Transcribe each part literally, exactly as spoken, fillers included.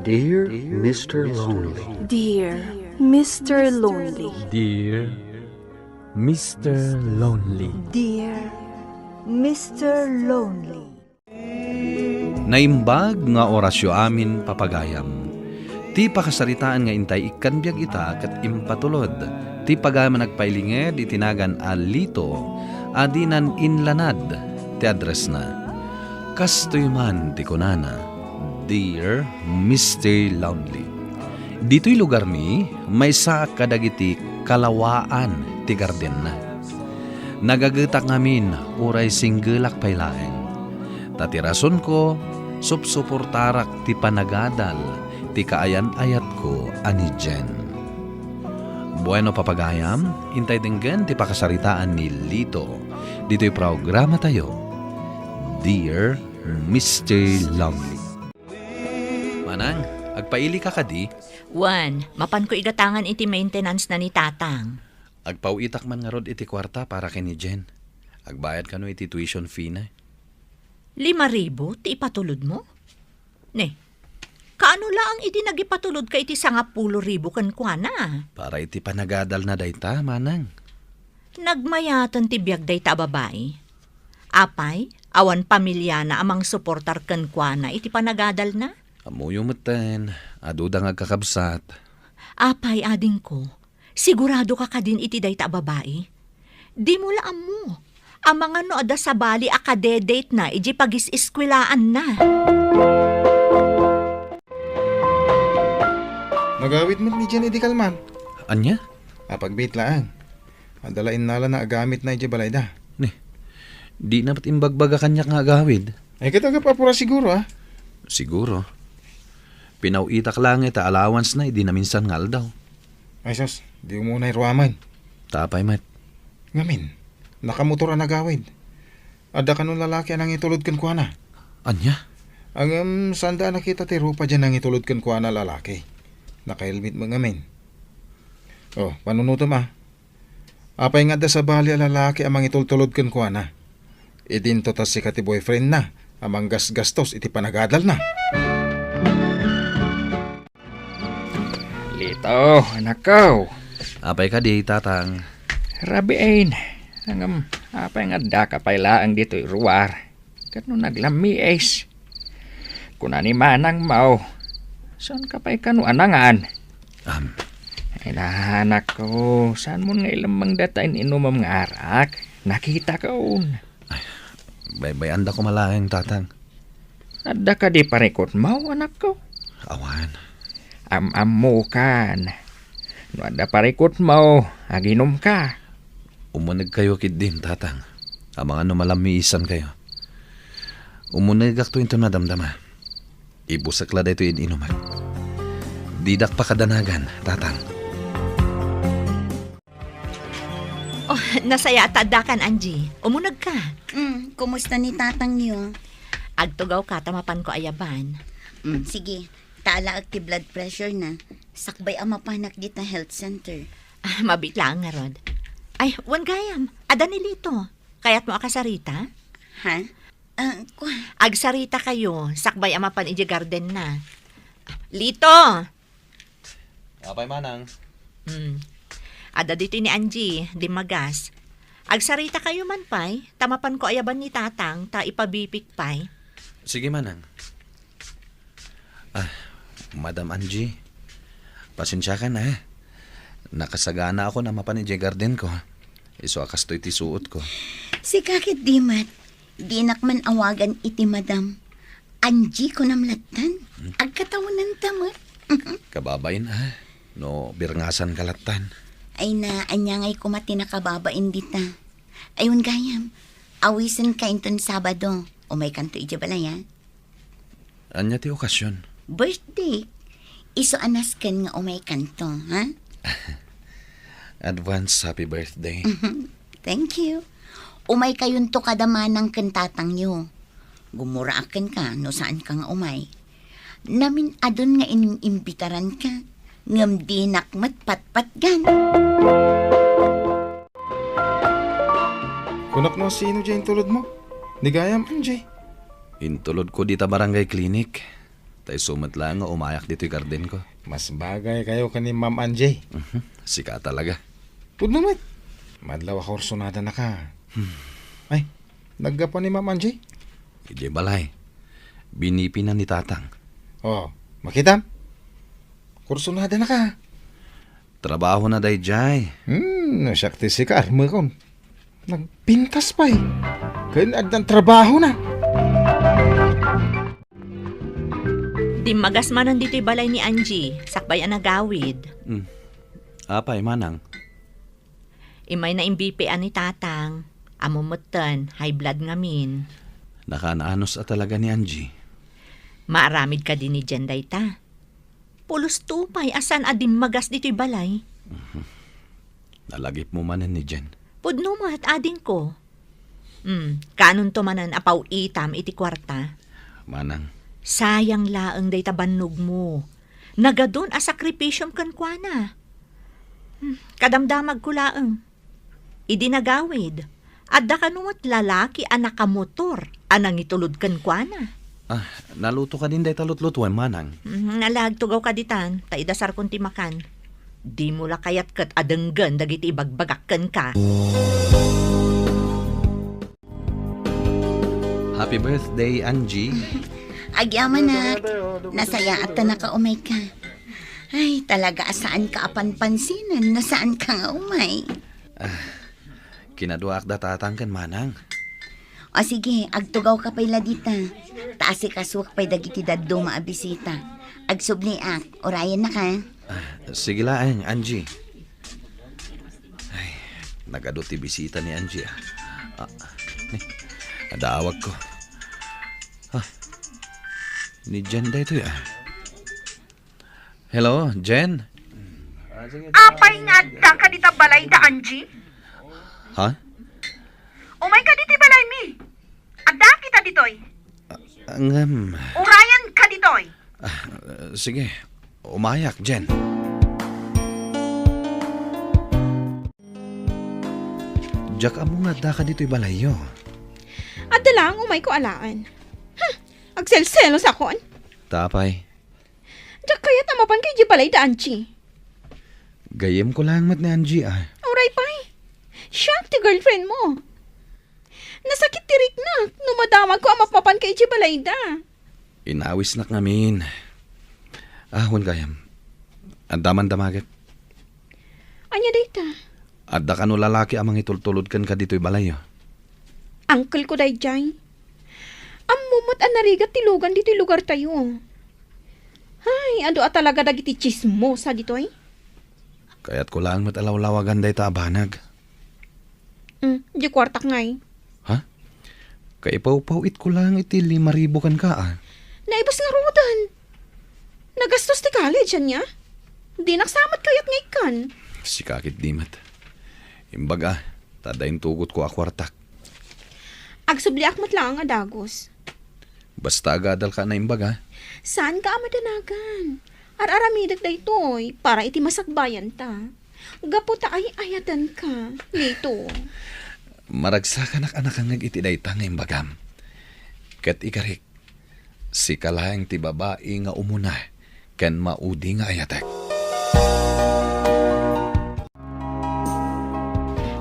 Dear Mister Lonely. Dear Mister Lonely. Dear Mister Lonely. Dear Mister Lonely. Naimbag nga orasyo amin, papagayam. Ti pakasaritaan nga intay ikkan biag ita ket impatulod ti pagayam a nagpailinged iti nagan a Lito a dinan inlanad ti addressna. Kastoy man ti kunana, "Dear Mister Lonely." Ditoy lugarmi, maysaak kadagiti kalawaan ti gardenna. Nagagetak ngamin uray singgelak pay laeng. Ta ti rasonko, supsuportarak ti panagadal ti kaayan-ayatko a ni Jen. Bueno, papagayam, intay denggen ti pakasaritaan ni Lito ditoy programatayo, Dear Mister Lonely. Manang, agpailika kadi? Wen, mapanko igatangan iti maintenance na ni Tatang. Agpaw-itak man ngarud iti kuarta para ken ni Jen. Agbayad kano iti tuition fee na. Lima ribu ti ipatulodmo? Ne, kaano laeng idi nagipatulodka iti sangapulo ribu kenkuana? Para iti panagadalna dayta, Manang. Nagmayaten ti biag dayta a babai. Apay, awan pamiliana a mangsuportar kenkuana iti panagadalna? Ammoyo metten, adu da nga agkakabsat. Apay, adingko, sigurado ka kadin iti dayta a babai? Dimo la ammo. Amangan no adda sabali a kadedate na iti pagis-eskwelaanna. Nagawid met ni Jen idi kalman. Ania? Apagbiit laeng. Adda la innalana a gamitna idiay balayda. Ni, di na met imbagbaga kaniak nga agawid. Ay, ket agap-apura siguro, a? Siguro. Pinaw-itak laeng ita allowance na idi naminsan nga aldaw. Ay, sus, di umunay ruaman. Tapay met. Ngamin, nakamotor a nagawid. Adda kano lalaki a nangitulod kenkuana. Ania? Ngem, saanda a nakita ti rupa diay nangitulod kenkuana a lalaki. Nakahelmet met ngamin. Oh, panunotem, a. Apay nga adda sabali a lalaki a mangitultulod kenkuana? Idinto ta sika ti boyfriendna a manggasgastos iti panagadalna. Lito, anakko. Apay kadi, Tatang? Rabiin. Ngem, apay nga addaka pay laeng ditoy ruar? Ket no naglammiis, kuna ni manangmo, saanka pay kano a nangan? Am. Ay, anakko, saanmon nga ilemmeng dayta in-inumem nga arak? Nakitakon. Ay, baybay-anda koma laeng, Tatang. Adda kadi parikutmo, anakko? Awan. Am-ammokan. No adda parikutmo, aginumka. Umunegkayo ketdin, Tatang. Amangan no malammiisankayo. Umunegakto inton madamdama. Ibusek la daytoy in-inumek. Didak pakadanagan, Tatang. Oh, nasayaat ta addakan, Angie. Umunegka. Mm, kumusta ni tatangyo? Agtugawka ta mapanko ayaban. Mm, sige. Taalaek ti blood pressure na. Sakbay a mapanak dita health center. Ah, mabiit laeng ngarud. Ay, wen gayam, adda ni Lito. Kayatmo a kasarita? Ha? Ah, ku- Agsaritakayo, sakbay a mapan idiay garden na. Lito! Apay, Manang? Hmm. Adda ditoy ni Angie, dimmagas. Agsaritakayo man pay, ta mapanko ayaban ni Tatang, ta ipabipik pay. Sige, Manang. Ah, Madam Angie, pasensiakan, a. Nakasaganaakon a mapan idiay gardenko. Isu a kastoy ti suotko. Sika ketdi met, dinak man awagan iti Madam Angie, kunam lattan. Hmm. Agkatawenanta met. Kababain, a. No birngasanka lattan. Ay na, ania ngay koma ti nakababain dita? Ay, wen gayam, awisenka inton Sabado. Umaykanto idiay balay, a. Ania ti okasion? Birthday. Isu a nasken nga umaykanto, ha? Advance happy birthday. Thank you. Umaykayonto kada manang ken tatangyo. Gumuraak kenka no saanka nga umay. Namin-adun nga inimbitaranka, ngem dinak met patpatgan. Kunak no sino diay intulodmo? Ni gayam, Angie. Intulodko dita barangay clinic. Ta isu met laeng nga umayak ditoy gardenko. Mas bagaykayo ken ni Ma'am Angie. Mhm. Sika talaga. Pudno met. Madlaw a kursonadanaka. Hmm. Ay, naggapu ni Ma'am Angie? Idiay balay. Binipina ni Tatang. Oh, makitam? Kursonadanaka. Trabahona daydiay. Hmm, no siak ti sika, armekon. Nagpintas pay. Ken addan trabahona. Dimmagas manen ditoy balay ni Angie, sakbay a nagawid. Hmm. Apay, manang? Immay na imbipian ni Tatang. Ammom metten, high blood ngamin. Nakaan-anos a talaga ni Angie. Maaramid kadi ni Jen dayta? Pulos to pay a saan a dimmagas ditoy balay. Mhm. Nalagipmo manen ni Jen. Pudno met, adingko. Hmm, kaanonto manen a paw-itam iti kuarta? Manang. Sayang laeng dayta bannogmo. Nagadun a sakripisiom kenkuana. Hmm, kadamdamagko laeng. Idi nagawid, adda kano met lalaki a nakamotor a nangitulod kenkuana. Ah, naluto kadin dayta lutlutuem, manang? Mhm, nalagtugaw kaditan, ta idasarkon ti makan. Dimo la kayat ket a denggen dagiti ibagbagak kenka. Happy birthday, Angie. Agyamanak. Nasayaat ta nakaumayka. Ay, talaga a saanka a panpansinen no saanka nga umay. Ah, kinaduaak da Tatang ken Manang. O sige, agtugawka pay la dita. Ta asikasuak pay dagiti dadduma a bisita. Agsubliak, urayennaka. Ah, sige laeng, Angie. Ay, nagadu ti bisita ni Angie, ah. Ah, ni, adda awagko. Ah, ni Jen daytoy, ah. Hello, Jen? Apay nga adda ka dita balay da Angie? Ha? Umay ka ditoy balay mi. Adda kita ditoy. Ah, ngem. Urayan ka ditoy. Ah, sige. Umayak, Jen. Diak ammo nga adda ka ditoy balayyo. Adda lang, umay ko alaen. Hmm, agselselos akon. Tapay. Diak kayat a mapan ka idiay balay da Angie. Gayyemko laeng met ni Angie, ah. Uray pay. Siak ti girlfriend mo. Nasakit ti riknak no madamagko a mapmapan ka idiay balayda. Inawisnak ngamin. Ah, wen gayam. Adda man damaget. Ania dayta? Adda kano lalaki a mangitultulod kenka ditoy balayyo? Uncle ko daydiay. Ammom met a narigat ti lugan ditoy lugartayo. Ay, adu a talaga dagiti tsismosa ditoy. Kayatko laeng met a lawlawagan dayta a banag. Mm, di kuartak ngay. Ha? Kaipawpaw-itko laeng iti lima ribu kenka, ah. Naibus ngaruden. Nagastos ti college, ania? Dinak sa met kayat nga ikkan. Sika ketdi met. Imbag a, ta adda intugotko a kuartak. Agsubliak met laeng a dagus. Basta agadalka a naimbag, ha? Saanka a madanagan. Ar-aramidek daytoy para iti masakbayanta. Gapu ta ay-ayatenka, Lito. Maragsakanak a nakangngeg iti dayta nga imbagam. Ket ikarik, sika laeng ti babai nga umuna ken maudi nga ayatek.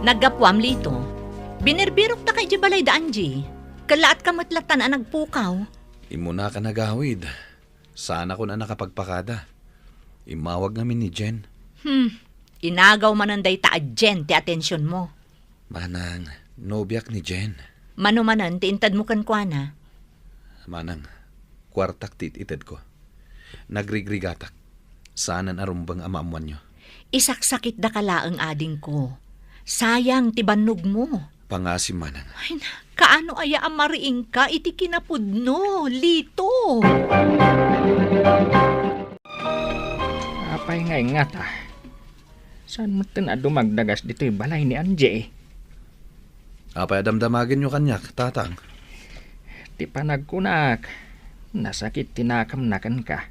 Naggapuam, Lito. Binirbirokta ka idiay balay da Angie. Kellaat ka met latta a nagpukaw. Immunaka nagawid. Saanakon a nakapagpakada. Immawag ngamin ni Jen. Hmm. Inagaw manen dayta a Jen ti atensionmo. Manang, nobiak ni Jen. Mano manen ti intedmo kenkuana? Manang, kuartak ti it-itedko. Nagrigrigatak. Saanen a rumbeng a maammoanyo. Isaksakitdaka laeng, adingko. Sayang ti bannogmo. Pangasim, Manang. Ay, na, kaano aya a mariingka iti kinapudno, Lito? Apay nga ingata? Saan metten a dumagdagas ditoy balay ni Angie? Apay a damdamagenyo kaniak, Tatang? Ti panagkunak, nasakit ti nakemna kenka.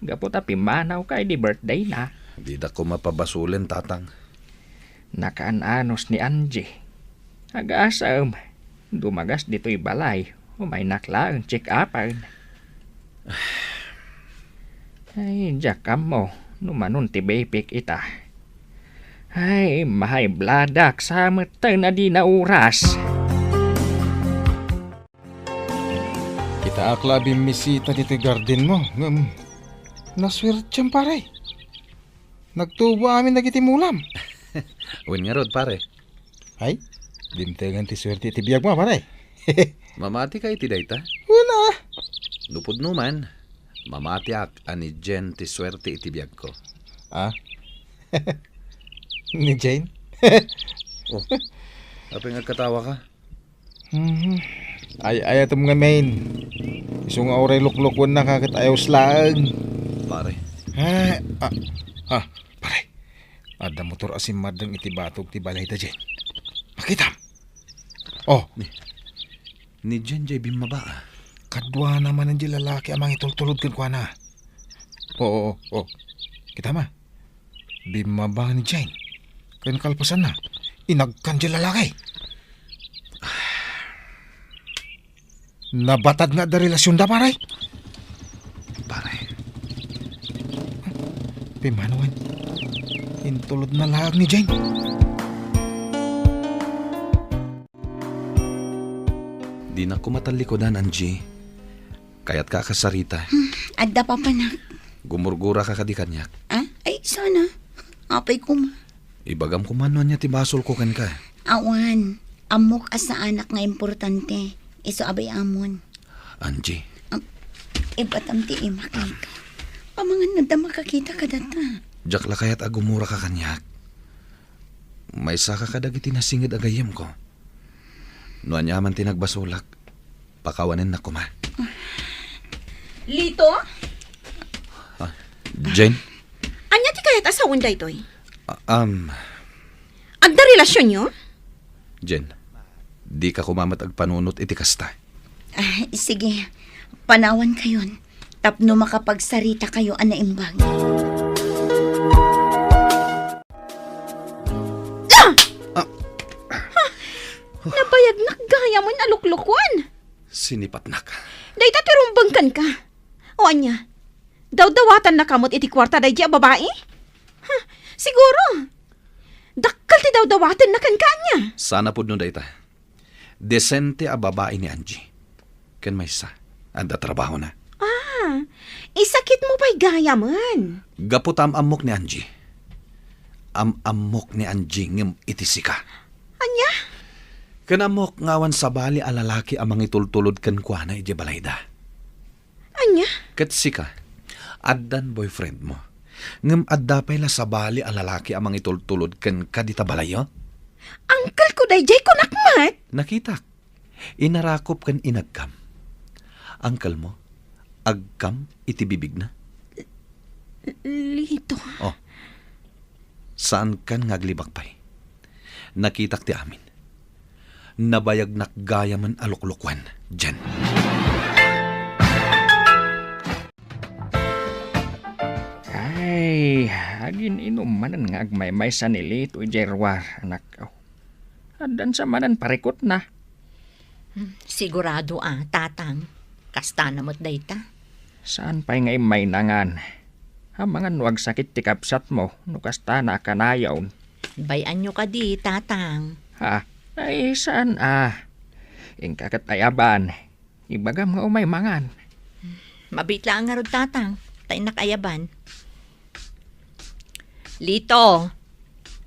Gapu ta pimmanawka idi birthday-na. Didak koma pabasolen, Tatang. Nakaan-anos ni Angie. Agasem, dumagas ditoy balay, umaynak laeng check-upen. Ay, diak ammo no manon ti bipik ita. Ay, mahay bladak sa metten a di nauras. Itaak la a bimmisita ditoy gardenmo, ngem nasuertiam, pare. Nagtubo amin dagiti mulam. Wen ngarud, pare. Ay, dimtengen ti suerte iti biagmo, pare. Mamati ka iti dayta? Wen a. No pudno man, mamatiak a ni Jen ti suerte iti biagko. Ah? Ni Jane? Oh, apay nga agkatawa ka? Mhm. Ay, ayatem ngamin. Isu nga uray luklukwenna ka ket ayos laeng. Pare. Ah, ah, ah, pare. Adda motor a simmaddeng iti batog ti balayda, Jen. Makitam. Oh. Ni, ni Jen jay bimmaba, ah. Kaduana manen di lalaki a mangitultulod kenkuana. Oo, oo, oo. Kita ma. Bimmaba ni Jane. Ken kalpasanna, inagkan di lalaki. Nabatad nga adda relasionda, pare. Pare. Pimanuan. Intulod na laag ni Jane. Dinak koma tallikudan, Angie. Kayatka a kasarita. Hmm, adda, papanak. Gumurgura ka kadi kaniak. Ah? Ay, sana. Apay koma. Ibagam koma no ania ti basolko kenka. Awan. Ammok a saanak nga importante. Isu a bay-amon. Angie. Am, ibatam ti imak, Lito. Pamangan nga adda makakita kadata. Diak la kayat a gumura ka kaniak. Maysa ka kadagiti nasinged a gayyemko. No aniaman ti nagbasolak, pakawanennak koma. Lito? Ah, Jen? Ania ti kayat a sawen daytoy? Ah, um, Adda relasionyo? Jen, dika koma met agpanunot iti kasta. Ah, sige, panawankayon tapno makapagsaritakayo a naimbag. Ah! Ah! Ha? Nabayagnak gayamen a luklukwan. Sinipatnak. Dayta ti rumbeng kenka. O ania? Dawdawatennaka met iti kuarta daydi a babai? Ha? Siguro. Dakkel ti dawdawatenna kenka, ania? Sana pudno dayta. Desente a babai ni Angie. Ken maysa, adda trabahona. Ah, isakitmo pay gayamen. Gapu ta am-ammok ni Angie. Am-ammok ni Angie ngem iti sika. Ania? Ken ammok nga awan sabali a lalaki a mangitultulod kenkuana idiay balayda. Ania? Ket sika, addan boyfriendmo. Ngem adda pay la sabali a lalaki a mangitultulod kenka dita balayyo? Uncle ko daydiay, kunak met. Nakitak. Inarakop ken inagkam. Uncle mo, agkam iti bibigna? Lito. Oh. Saankan nga aglibak pay. Nakitak ti amin. Nabayagnak gayamen a luklukwan, Jen. Ay, agin-inum manen nga agmaymaysa ni Lito idiay ruar, anak. Aw, addan sa manen parikutna. Hmm, sigurado a, Tatang. Kastana met dayta. Saan pay nga immaynangan? Amangan no agsakit ti kabsatmo no kastana a kanayon. Bay-anyo kadi, Tatang. Ha? Ay, saan a? Inka ket ayaban. Ibagam nga umay mangan. Mabiit laeng ngarud, Tatang, ta innak ayaban. Lito!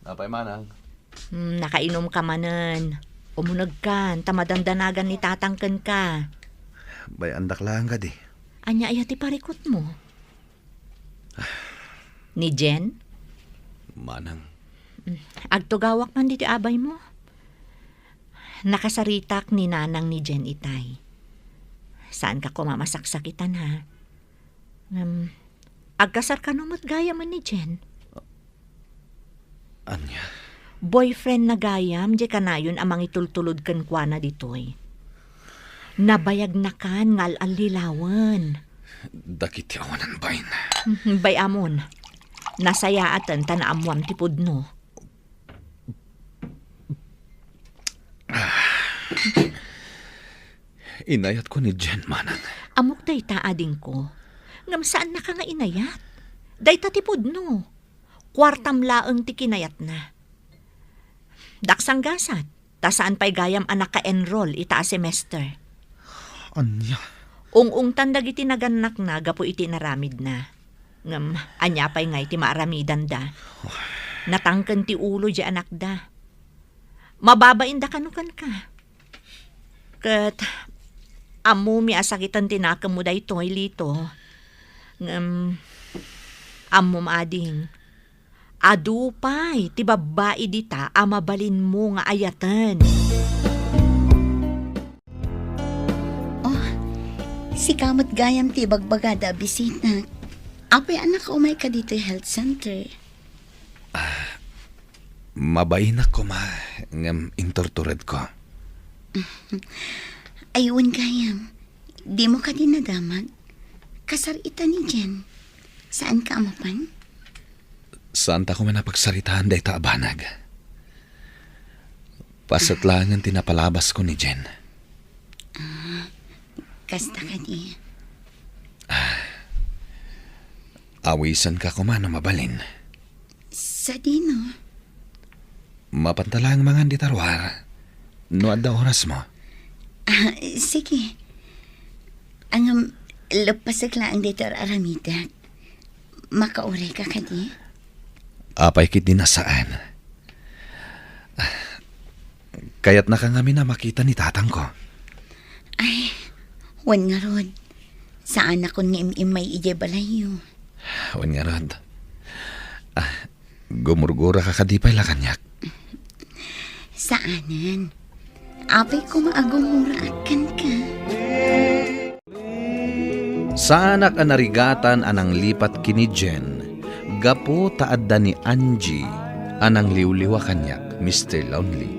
Apay, Manang? Hmm, nakainumka manen. Umunegkan, ta madandanagan ni Tatang kenka. Bay-andak laeng kadi. Ania aya ti parikutmo? Ni Jen? Manang. Hmm, agtugawak man ditoy abaymo. Nakasaritak ni Nanang ni Jen itay. Saanka koma masaksakitan, ha? Ngem, agkasar kano met gayamen ni Jen? Ania? Boyfriendna gayam diay kanayon a mangitultulod kenkuana ditoy. Nabayagnakan nga al-allilawen. Dagiti awanan bain. Mhm, bay-amon. Nasayaaten ta naammoam ti pudno. Inayatko ni Jen, Manang. Ammok dayta, adingko. Ngem saannaka nga inayat. Dayta ti pudno. Kuartam laeng ti kinayatna. Daksanggasat, ta saan pay gayam a naka-enroll ita a semester. Ania? Ung-ungtan dagiti nagannakna gapu iti inaramidna. Ngem, ania pay ngay ti maaramidanda? Natangken ti ulo di anakda. Mababainda kano kenka. Ket, ammomi a sakiten ti nakemmo daytoy, Lito. Ngem, ammom ading, adu pay ti babbai dita a mabalinmo nga ayaten. Oh, sika met gayam ti ibagbagada a bisitak. Apay a nakaumay ka ditoy health center? Ah, mabainak koma, ngem inturturedko. Ay, wen gayam. Dimo kadi nadamag? Kasar-ita ni Jen. Saanka a mapan? Saanta koma a pagsaritaan dayta a banag. Paset laengen ti napalabasko ni Jen. Ah, kasta kadi. Awisenka koma no mabalin. Sadino? Mapanta laeng mangan dita ruar, no adda orasmo. Ah, sige. Ngem, leppasek laeng dayta ar-aramidek. Makauray ka kadi? Apay ketdi a saan. Kayatnaka ngamin a makita ni tatangko. Ay, wen ngarud. Saanakon nga im-immay idiay balayyo. Wen ngarud. Ah, gumurguraka kadi pay la kaniak? Saanen. Apay koma a gumuraak kenka. Saanak a narigatan a nanglipat ken ni Jen gapu ta adda ni Angie a nangliwliwa kaniak, Mister Lonely.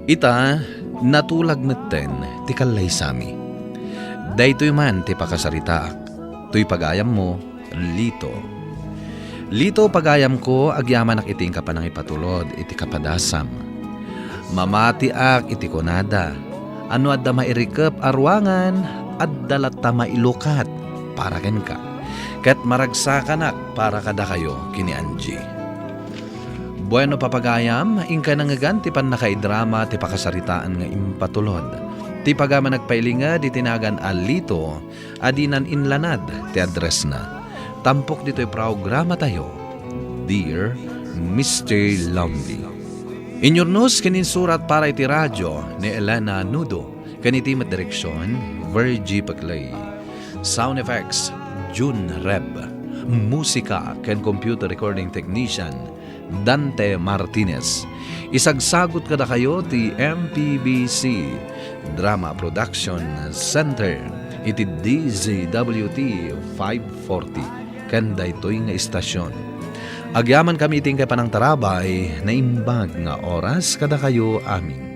Ita, natulag metten ti kallaysami. Daytoy man ti pakasaritaak, toy pagayammo, Lito. Lito, pagayamko, agyamanak iti inka panangipatulod iti kapadasam. Mamatiak iti kunada a no adda mairikep a ruangan, adda latta mailukat para kenka. Ket maragsakanak para kadakayo ken ni Angie. Bueno, papagayam, inka nangngegan ti pannakaidrama ti pakasaritaan nga impatulod. Ti pagayam a nagpailinged iti nagan a Lito, a dinan inlanad ti addressna. Tampok ditoy programatayo, Dear Mister Lonely. Inyurnos ken insurat para iti radio ni Elena Nudo, ken iti met direksion, Virgie Peclay. Sound effects, June Reb. Musika ken computer recording technician, Dante Martinez. Isagsagut kadakayo ti M P B C Drama Production Center iti D Z W T five forty ken daytoy nga istasyon. Agyamankami iti inkay panangtarabay, naimbag nga oras kadakayo amin.